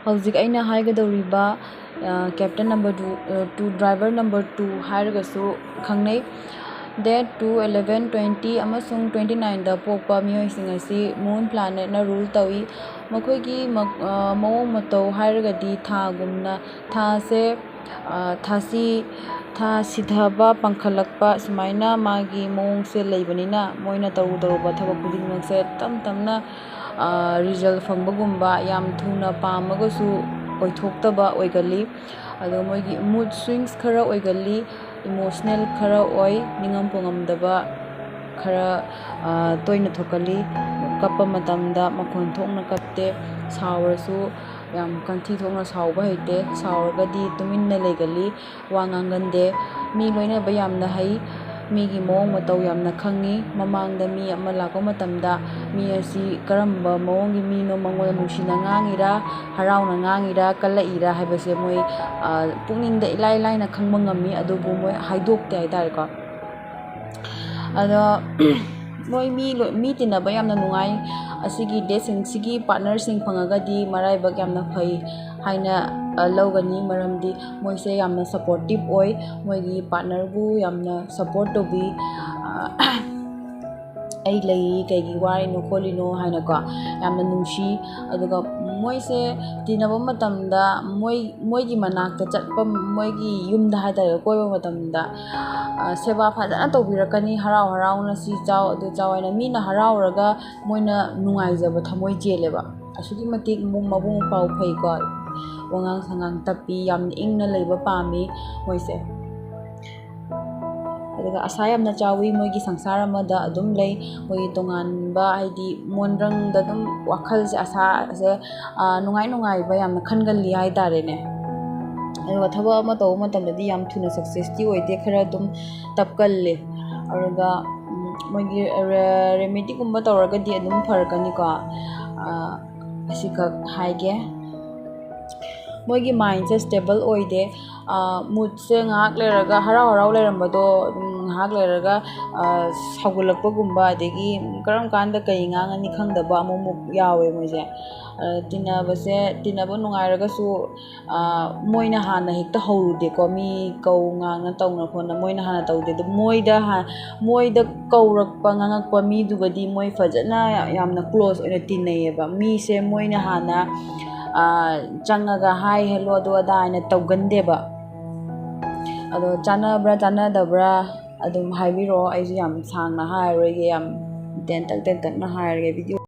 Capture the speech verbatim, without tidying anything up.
ꯍꯧꯖꯤꯛ ꯑꯩꯅ ꯍꯥꯏꯒꯗꯧꯔꯤꯕ, ꯑ, captain number two, ꯑ, two, driver number two ꯍꯥꯏꯔꯒꯁꯨ ꯈꯪꯅꯩ꯫ Date two, eleven, twenty ꯑꯃꯁꯨꯡ twenty nineꯗ ꯄꯣꯛꯄ ꯃꯤꯑꯣꯏꯁꯤꯡ ꯑꯁꯤ moon planetꯅ rule ꯇꯧꯏ꯫ ꯃꯈꯣꯏꯒꯤ ꯃ-, ꯑ, ꯃꯑꯣꯡ ꯃꯇꯧ ꯍꯥꯏꯔꯒꯗꯤ ꯊꯥꯒꯨꯝꯅ, ꯊꯥꯁꯦ, ꯑ, ꯊꯥꯁꯤ, ꯊꯥ ꯁꯤꯊꯕ, ꯄꯥꯡꯈꯠꯂꯛꯄ, ꯁꯨꯃꯥꯏꯅ ꯃꯥꯒꯤ ꯃꯑꯣꯡꯁꯦ ꯂꯩꯕꯅꯤꯅ ꯃꯣꯏꯅ ꯇꯧꯔꯨ ꯇꯧꯔꯨꯕ ꯊꯕꯛ ꯈꯨꯗꯤꯡꯃꯛꯁꯦ ꯇꯞ ꯇꯞꯅ, ꯑ, result ꯐꯪꯕꯒꯨꯝꯕ, ꯌꯥꯝ ꯊꯨꯅ ꯄꯥꯝꯃꯒꯁꯨ ꯑꯣꯏꯊꯣꯛꯇꯕ ꯑꯣꯏꯒꯜꯂꯤ꯫ ꯑꯗꯨꯒ ꯃꯣꯏꯒꯤ mood swings ꯈꯔ ꯑꯣꯏꯒꯜꯂꯤ, emotional ꯈꯔ ꯑꯣꯏ, ꯅꯤꯡꯉꯝ ꯄꯣꯉꯝꯗꯕ ꯈꯔ, ꯑ, ꯇꯣꯏꯅ ꯊꯣꯛꯀꯜꯂꯤ꯫ ꯀꯞꯄ ꯃꯇꯝꯗ ꯃꯈꯣꯟ ꯊꯣꯛꯅ ꯀꯞꯇꯦ, ꯁꯥꯎꯔꯁꯨ ꯌꯥꯝ ꯀꯟꯊꯤ ꯊꯣꯛꯅ ꯁꯥꯎꯕ ꯍꯩꯇꯦ, ꯁꯥꯎꯔꯒꯗꯤ ꯇꯨꯃꯤꯟꯅ ꯂꯩꯒꯜꯂꯤ, ꯋꯥ ꯉꯥꯡꯒꯟꯗꯦ꯫ ꯃꯤ ꯂꯣꯏꯅꯕ ꯌꯥꯝꯅ ꯍꯩ, ꯃꯤꯒꯤ ꯃꯑꯣꯡ ꯃꯇꯧ ꯌꯥꯝꯅ ꯈꯪꯉꯤ꯫ ꯃꯃꯥꯡꯗ ꯃꯤ ꯑꯃ ꯂꯥꯛꯄ ꯃꯇꯝꯗ ꯃꯤ ꯑꯁꯤ ꯀꯔꯝꯕ ꯃꯑꯣꯡꯒꯤ ꯃꯤꯅꯣ, ꯃꯉꯣꯟꯗ ꯅꯨꯡꯁꯤꯅ ꯉꯥꯡꯉꯤꯔꯥ, ꯍꯔꯥꯎꯅ ꯉꯥꯡꯉꯤꯔꯥ, ꯀꯜꯂꯛꯏꯔꯥ ꯍꯥꯏꯕꯁꯦ ꯃꯣꯏ, ꯑ, ꯄꯨꯛꯅꯤꯡꯗ ꯏꯂꯥꯏ ꯂꯥꯏꯅ ꯈꯪꯕ ꯉꯝꯃꯤ, ꯑꯗꯨꯕꯨ ꯃꯣꯏ ꯍꯥꯏꯗꯣꯛꯇꯦ ꯍꯥꯏꯇꯥꯔꯦꯀꯣ꯫ ꯑꯗꯣ ꯃꯣꯏ ꯃꯤ ꯂꯣ-, ꯃꯤ ꯇꯤꯟꯅꯕ ꯌꯥꯝꯅ ꯅꯨꯡꯉꯥꯏ꯫ ꯑꯁꯤꯒꯤ dateꯁꯤꯡꯁꯤꯒꯤ partnerꯁꯤꯡ ꯐꯪꯉꯒꯗꯤ ꯃꯔꯥꯏꯕꯛ ꯌꯥꯝꯅ ꯐꯩ ꯍꯥꯏꯅ, ꯑ, ꯂꯧꯒꯅꯤ, ꯃꯔꯝꯗꯤ ꯃꯣꯏꯁꯦ ꯌꯥꯝꯅ supportive ꯑꯣꯏ꯫ ꯃꯣꯏꯒꯤ partnerꯕꯨ ꯌꯥꯝꯅ support ꯇꯧꯕꯤ꯫ ꯑ, "ꯑꯩ ꯂꯩꯔꯤ, ꯀꯩꯒꯤ ꯋꯥꯔꯤꯅꯣ ꯈꯣꯠꯂꯤꯅꯣ?" ꯍꯥꯏꯅꯀꯣ, ꯌꯥꯝꯅ ꯅꯨꯡꯁꯤ꯫ ꯑꯗꯨꯒ ꯃꯣꯏꯁꯦ ꯇꯤꯟꯅꯕ ꯃꯇꯝꯗ ꯃꯣꯏ, ꯃꯣꯏꯒꯤ ꯃꯅꯥꯛꯇ ꯆꯠꯄ, ꯃꯣꯏꯒꯤ ꯌꯨꯝꯗ ꯍꯥꯏꯇꯥꯔꯦ, ꯀꯣꯏꯕ ꯃꯇꯝꯗ, ꯑ, ꯁꯦꯕꯥ ꯐꯖꯅ ꯇꯧꯕꯤꯔꯛꯀꯅꯤ, ꯍꯔꯥꯎ ꯍꯔꯥꯎꯅ "ꯁꯤ ꯆꯥꯎ, ꯑꯗꯨ ꯆꯥꯎ" ꯍꯥꯏꯅ꯫ ꯃꯤꯅ ꯍꯔꯥꯎꯔꯒ ꯃꯣꯏꯅ ꯅꯨꯡꯉꯥꯏꯖꯕ ꯊꯃꯣꯏ ꯆꯦꯜꯂꯦꯕ꯫ ꯑꯁꯨꯛꯀꯤ ꯃꯇꯤꯛ ꯃꯕꯨꯡ, ꯃꯕꯨꯡ ꯃꯧꯄ꯭ꯋꯥ ꯐꯩꯀꯣ, ꯋꯥꯉꯥꯡ ꯁꯉꯥꯡ ꯇꯞꯄꯤ, ꯌꯥꯝꯅ ꯏꯪꯅ ꯂꯩꯕ ꯄꯥꯝꯃꯤ ꯃꯣꯏꯁꯦ꯫ ꯑꯗꯨꯒ ꯑꯁꯥ ꯌꯥꯝꯅ ꯆꯥꯎꯋꯤ, ꯃꯣꯏꯒꯤ ꯁꯪꯁꯥꯔ ꯑꯃꯗ ꯑꯗꯨꯝ ꯂꯩ꯫ ꯃꯣꯏꯒꯤ ꯇꯣꯉꯥꯟꯕ, ꯍꯥꯏꯗꯤ ꯃꯣꯟꯗ꯭ꯔꯪꯗ ꯑꯗꯨꯝ ꯋꯥꯈꯜꯁꯦ, ꯑꯁꯥꯁꯦ, ꯑ, ꯅꯨꯡꯉꯥꯏ ꯅꯨꯡꯉꯥꯏꯕ ꯌꯥꯝꯅ ꯈꯟꯒꯜꯂꯤ ꯍꯥꯏꯇꯥꯔꯦꯅꯦ꯫ ꯑꯗꯨꯒ ꯊꯕꯛ ꯑꯃ ꯇꯧꯕ ꯃꯇꯝꯗꯗꯤ ꯌꯥꯝ ꯊꯨꯅ successꯇꯤ ꯑꯣꯏꯗꯦ, ꯈꯔ ꯑꯗꯨꯝ ꯇꯞꯀꯜꯂꯦ꯫ ꯑꯗꯨꯒ, ꯎꯝ, ꯃꯣꯏꯒꯤ ꯔꯦ-, remedyꯒꯨꯝꯕ ꯇꯧꯔꯒꯗꯤ ꯑꯗꯨꯝ ꯐꯔꯛꯀꯅꯤꯀꯣ꯫ ꯑ, ꯑꯁꯤꯈꯛ ꯍꯥꯏꯒꯦ꯫ ꯃꯣꯏꯒꯤ mindꯁꯦ stable ꯑꯣꯏꯗꯦ꯫ ꯑ, moodꯁꯦ ꯉꯥꯏꯍꯥꯛ ꯂꯩꯔꯒ ꯍꯔꯥꯎ ꯍꯔꯥꯎ ꯂꯩꯔꯝꯕꯗꯣ, ꯎꯝ, ꯉꯥꯏꯍꯥꯛ ꯂꯩꯔꯒ ꯁꯥꯎꯒꯠꯂꯛꯄꯒꯨꯝꯕ, ꯑꯗꯒꯤ ꯀꯔꯝ ꯀꯥꯟꯗ ꯀꯩ ꯉꯥꯡꯉꯅꯤ ꯈꯪꯗꯕ ꯑꯃꯨꯛꯃꯨꯛ ꯌꯥꯎꯋꯦ ꯃꯣꯏꯁꯦ꯫ ꯇꯤꯟꯅꯕꯁꯦ, ꯇꯤꯟꯅꯕ ꯅꯨꯡꯉꯥꯏꯔꯒꯁꯨ ꯃꯣꯏꯅ ꯍꯥꯟꯅ ꯍꯦꯛꯇ ꯍꯧꯔꯨꯗꯦꯀꯣ꯫ ꯃꯤ ꯀꯧ ꯉꯥꯡꯅ ꯇꯧꯅ ꯈꯣꯠꯅ ꯃꯣꯏꯅ ꯍꯥꯟꯅ ꯇꯧꯗꯦ꯫ ꯑꯗꯨ ꯃꯣꯏꯗ ꯃꯣꯏꯗ ꯀꯧꯔꯛꯄ, ꯉꯥꯡꯉꯛꯄ ꯃꯤꯗꯨꯒꯗꯤ ꯃꯣꯏ ꯐꯖꯅ ꯌꯥꯝꯅ ꯀ꯭ꯂꯣꯖ ꯑꯣꯏꯅ ꯇꯤꯟꯅꯩꯌꯦꯕ꯫ ꯃꯤꯁꯦ ꯃꯣꯏꯅ ꯍꯥꯟꯅ ꯆꯪꯉꯒ "ꯍꯥꯏ, ꯍꯦꯜꯂꯣ, ꯑꯗꯨ ꯑꯗꯥ" ꯍꯥꯏꯅ ꯇꯧꯒꯟꯗꯦꯕ꯫ ꯑꯗꯣ ꯆꯥꯟꯅꯕ꯭ꯔꯥ ꯆꯥꯟꯅꯗꯕ꯭ꯔꯥ ꯑꯗꯨꯝ ꯍꯥꯏꯕꯤꯔꯛꯑꯣ꯫ ꯑꯩꯁꯨ ꯌꯥꯝ ꯁꯥꯡꯅ ꯍꯥꯏꯔꯔꯣꯏꯒꯦ, ꯌꯥꯝ ꯇꯦꯟꯇꯛ ꯇꯦꯟꯇꯛꯅ ꯍꯥꯏꯔꯒꯦ꯫ ꯚꯤꯗꯤꯑꯣ